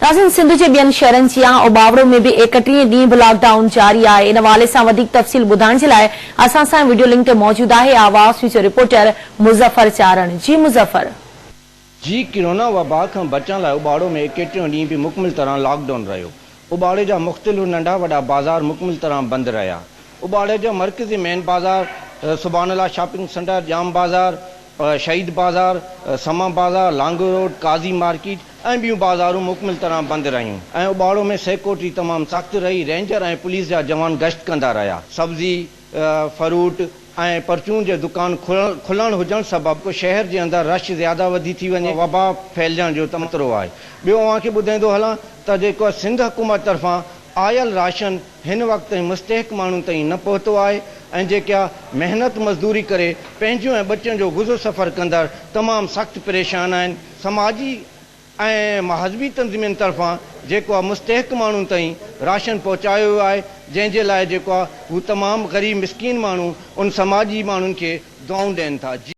ناظرين سنڌ جي ٻين شهرن جيان اوٻاوڙو ۾ به ايڪٽيهين ڏينهن به لاڪ ڊائون جاري آهي ان حوالي سان وڌيڪ تفصيل ٻڌائڻ جي لاء اسان سان وڊيو لنڪ تي موجود آهي آواز نيوز جو رپورٽر مظفر چارڻ جي مظفر. جي ڪرونا وبا کان بچڻ لاء اوٻاڙو ۾ ايڪٽيهون ڏينهن به مڪمل طرح لاڪ ڊائون رهيو. اوٻاڙي جا مختلف ننڍا وڏا بازار مڪمل طرح بند رهيا. اوٻاڙي جا مرڪزي مين بازار، سبحان الله شاپنگ سينٽر، ڄام بازار، شهيد بازار، سما بازار، لانگو روڊ، قاضي مارڪيٽ ۽ ٻيون بازارون مڪمل طرح بند رهيون ۽ اوٻاڙو ۾ سيڪورٽي تمام سخت رهي، رينجر ۽ پوليس جا جوان گشت ڪندا رهيا. سبزي، فروٽ ۽ پرچون جي دڪان کلڻ هجڻ سبب شهر جي اندر رش زياده وڌي ٿي وڃي، وبا ڦهلجڻ جو خطرو آهي. ٻيو اوهان کي ٻڌائيندو هلان ته جيڪو سنڌ حڪومت طرفان آيل راشن هن وقت تائين مستحق ماڻهن تائين نه پهتو آهي ۽ جيڪا محنت مزدوري ڪري پنهنجون ۽ ٻچن جو گذر سفر ڪندڙ تمام سخت پريشان آهن. سماجي ۽ مهذبي تنظيمن طرفان جيڪو آهي مستحق ماڻهن تائين راشن پهچايو ويو آهي جنهن جي لاء جيڪو آهي هو تمام غريب مسڪين ماڻهو ان سماجي ماڻهن کي دعائون ڏين ٿا.